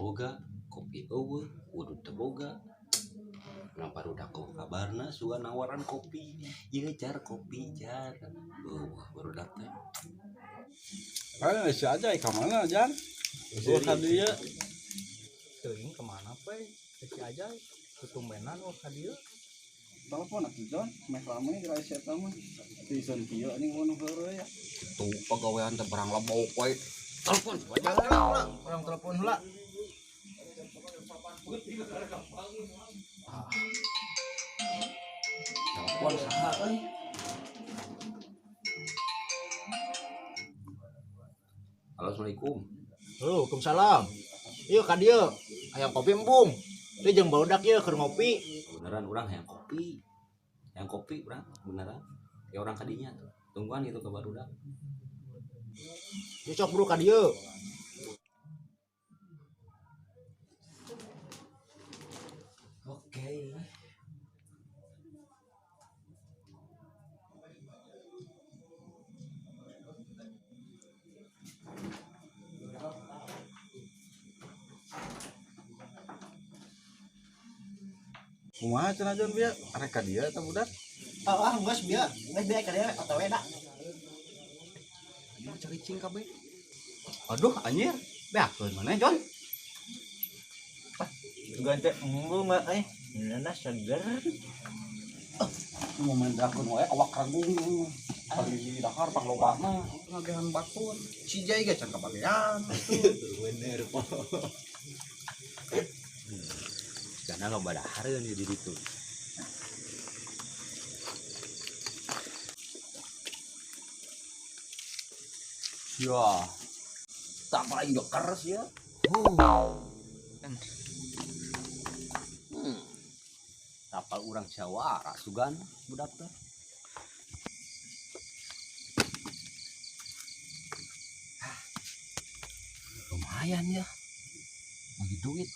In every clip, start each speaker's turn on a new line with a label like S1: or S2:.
S1: Boga, kopi eueuh, udud teu boga. Nah, barudak kok kabarna sugan nawaran kopi. Ieu jar kopi jar. Eueuh barudak teh.
S2: Ayo si Ajay ka mana Jan? Oh ka dieu.
S3: Teuing kemana pe? Si Ajay tutumbenan oh ka dieu.
S2: Telepon atuh Jon, meh rame geura si eta mah. Tison kieu anjing mun heureuy ya.
S1: Tuh pagawean teh barang lebok we. Telepon si Ajay.
S3: Urang telepon heula.
S1: Telepon saha euy? Halo, Assalamualaikum.
S3: Halo, Waalaikumsalam. Ieu ka dieu. Hayang kopi embung. Ieu jeung barudak ieu keur ngopi.
S1: Beneran urang hayang kopi. Hayang kopi urang beneran. Ya orang kadinya tuh. Tungguan gitu ke barudak.
S3: Ieu sok bro ka dieu.
S1: Oke.
S2: Kumaha cenah Jon bieu? Arek ka dieu eta budak?
S3: Ah, ah geus bieu. Geus bieu ka dieu otw da.
S2: Mau caricing kabeh. Aduh anjir, beakeun maneh Jon?
S3: Gante embung euy. Nana seger.
S2: Mau main drakun wae awak ragung. Pagi dahar panglobana ngagehan batur. Si Jai ge can kabagean.
S1: Bener po. Karena loba dahareun di ditu. Ya. Tak paling joker sih ya. Tapal urang Jawara sugan budak teh. Lumayan ya. Bagi duit.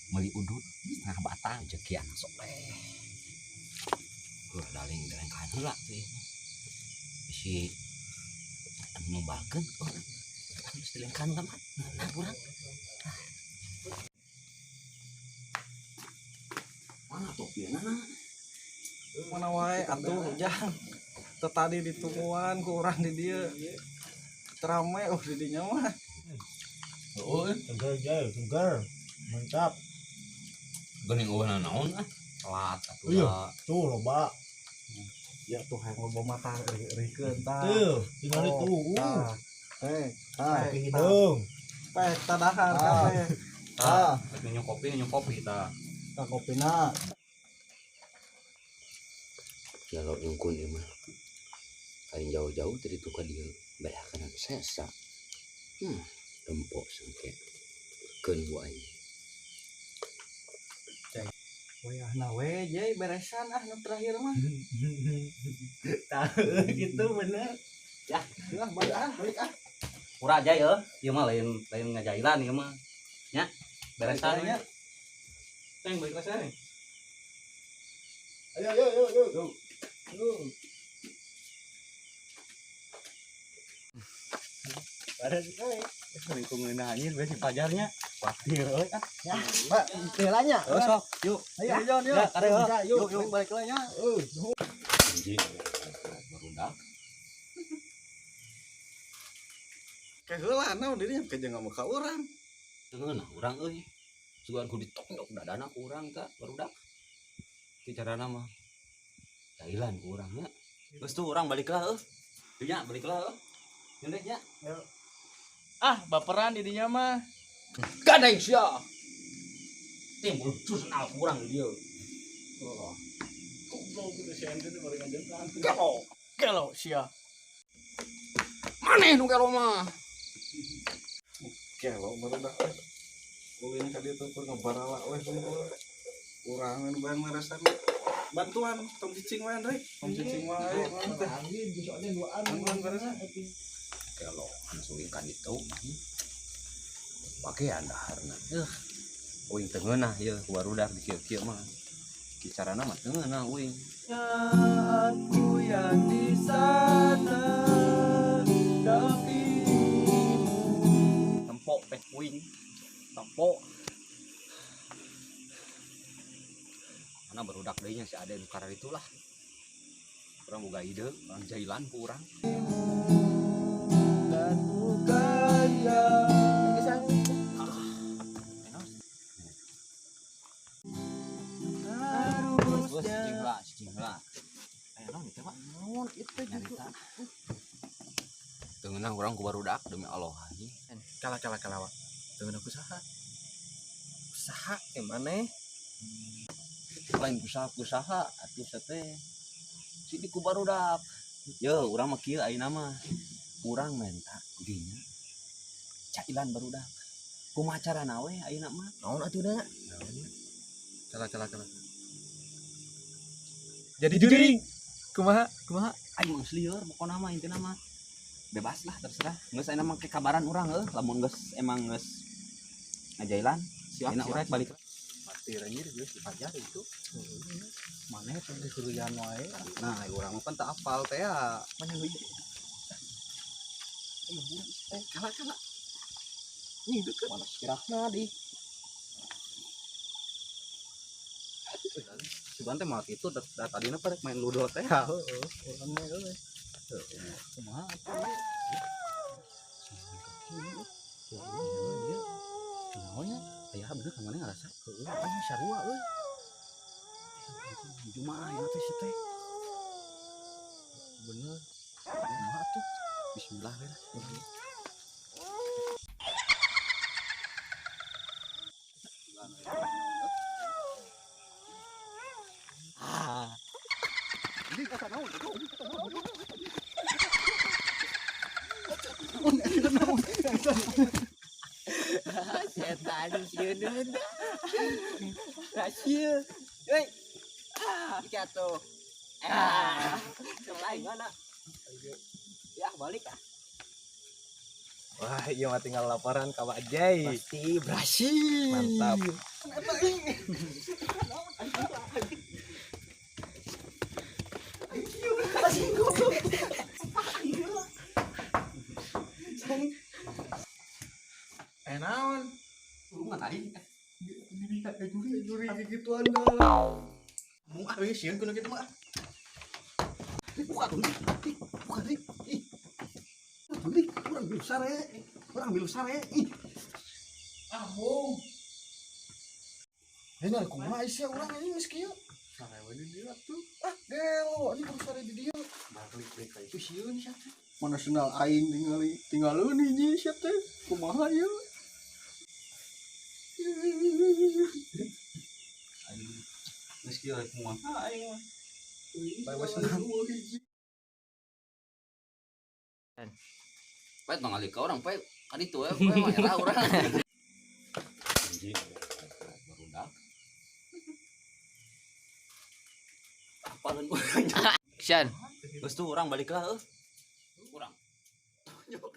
S1: Beli udut setengah batang rezeki anak soleh. Daling daling kan heula tuh ieu. Bisi anu numbalkeun oh. Geus dilengkan ka mah. Nah, urang. Mana topina?
S2: Mana wae atuh Jang. Teu tadi ditungguan ku urang di dieu. Terame oh di dinya mah.
S1: Oh,
S3: Seger jai, seger. Mantap.
S1: Geuning eueuh naon ah. Telat atuh.
S3: Iya. Tuh loba.
S2: Ya tuh hayang loba mata rikeun tah.
S3: Tuh, tinggal itu.
S2: Tah. Teh, tah.
S3: Kopi hidung.
S2: Teh, tah dahar
S3: Ah.
S2: kabeh.
S3: Ah,
S1: Minum kopi tah.
S3: tah kopina.
S1: Kalau nyungkun ieu mah. Aing jauh-jauh tadi tuh ka dieu bedakan sesa. Tempok sangke. Keun bu aing.
S2: Wayahna we jai beresan ah nu terakhir mah.
S3: Tah gitu bener.
S2: Ya, balik ah, balik ah.
S4: Pura aja ya, ieu mah lain lain ngajailan ieu mah. Nya, beresan
S2: Balik
S4: nya. Teng balik lah saya.
S3: Ayo ayo ayo ayo. Yo. Beres euy.
S4: Assalamualaikum anjir beres si pajarnya. Patir euy ah.
S3: Ya, Mbak, telanya.
S4: Oh sok, yuk.
S3: Ayo,
S2: Jon, yuk.
S4: Ya, kare
S3: Bisa,
S4: yuk.
S3: yuk,
S4: Yuk, balik lah nya.
S1: Anjing. Barudak.
S2: Kayak heula naon dirinya ke jeung ka urang.
S1: Ngeunah urang euy. Sugan ku ditongdok dadana ku urang tah barudak. Ki carana mah. Jailan ku urang nya. Geus tuh urang balik lah euy. Nya balik lah euy. Nyendek nya.
S5: Ah, baperan didinya mah.
S1: Gandeng sia. Timbul susun ku urang di dieu.
S2: Goblok gitu si ente teh bari ngajentan.
S1: Gelo.
S5: Gelo sia.
S1: Maneh nu gelo mah.
S2: Gelo barudak teh. Ulin ka dieu teh keur ngabarala we hungkul. Urang nu bayang meresan. Bantuan tong cicing wae Andre. Tong cicing wae.
S3: Angin, soalnya duaan.
S2: Bantuan beresan.
S1: Gelo langsung kan itu. Pakean daharna. Uing teu ngeunah ieu barudak di kieu-kieu mah. Ki carana mah teu ngeunah uing.
S5: Aku yang di sana dampingimu.
S4: Tempok teh uing. Tapo.
S1: Mana barudak deui nya si Ade nu karar itulah. Urang boga ide, urang jailan ku urang.
S5: Dan bukan yang
S1: Terus cicing heula, cicing heula.
S3: Aya naon ieu teh, Pak? Naon ieu teh gitu.
S1: Nyarita. Teu ngeunah urang ku barudak demi Allah anjing.
S2: Kalah kalah kalah Wak. Teu ngeunah ku saha? Saha eh maneh?
S1: Lain kusaha kusaha atuh teh. Sini ku barudak. Ye, urang mah kieu ayeuna mah. Urang menta dinya. Cailan barudak. Kumaha carana we ayeuna mah?
S3: Naon atuh da?
S2: Kalah kalah kalah. Jadi juring. Kumaha? Kumaha?
S1: Aing mah geus lieur pokona mah intina mah. Bebas lah terserah. Geus ayeuna mah ke kabaran urang heuh lamun geus emang geus ngajailan.
S3: Siap,
S1: Ayeuna urang balik.
S3: Mati anjir geus dipajar itu.
S4: Maneh teh disuruhan wae. Nah, urang mah pan teu apal teh ya.
S3: Mana euy? Ayo buru eh kalah kalah. Nih deket.
S1: Mana sirahna di.
S4: Sugan teh mah kitu da tadina pada main ludo teh ya.
S2: Heeh, urang mah euy.
S4: Kumaha atuh? Naon nya? Aya bener ka mana ngarasa? Heeh, apanya sarua euy. Jumaah ya teh si teh. Bener. Kumaha atuh? Bismillah we lah.
S5: Setan sieun. Rahasia. Hei. Ah, jatuh. Ah, mulai mana? Ya, balik ah.
S2: Wah, iya mah tinggal laporan ka Pak Jai.
S5: Pasti berhasil.
S2: Mantap.
S5: Eh naon?
S1: Urungan aing.
S2: Juri gituan dah. Mu ah euy sieun kudu kitu mah.
S4: Buka tuh, buka nih. Ih. Tuh, urang milu sare. Urang milu sare. Ih.
S5: Ah, bung.
S2: Eh nyari kumaha sia urang anjing geus kieu. Sare we di dieu atuh. Ah, gelo anjing kudu sare di dieu.
S4: Balik ka itu sieun sia teh.
S2: Mana sendal aing tingali tinggaleun hiji sia teh. Kumaha ieu?
S1: Aing geus kieu kumaha aing mah.
S2: Bae we sendal hiji.
S1: Pae tong ngalih ka urang pae ka ditu we pae mah era urang. Anjing. Barudak. Apaleun urang.
S5: Action.
S1: Geus tuh urang balik lah heuh. Urang. Tonjok.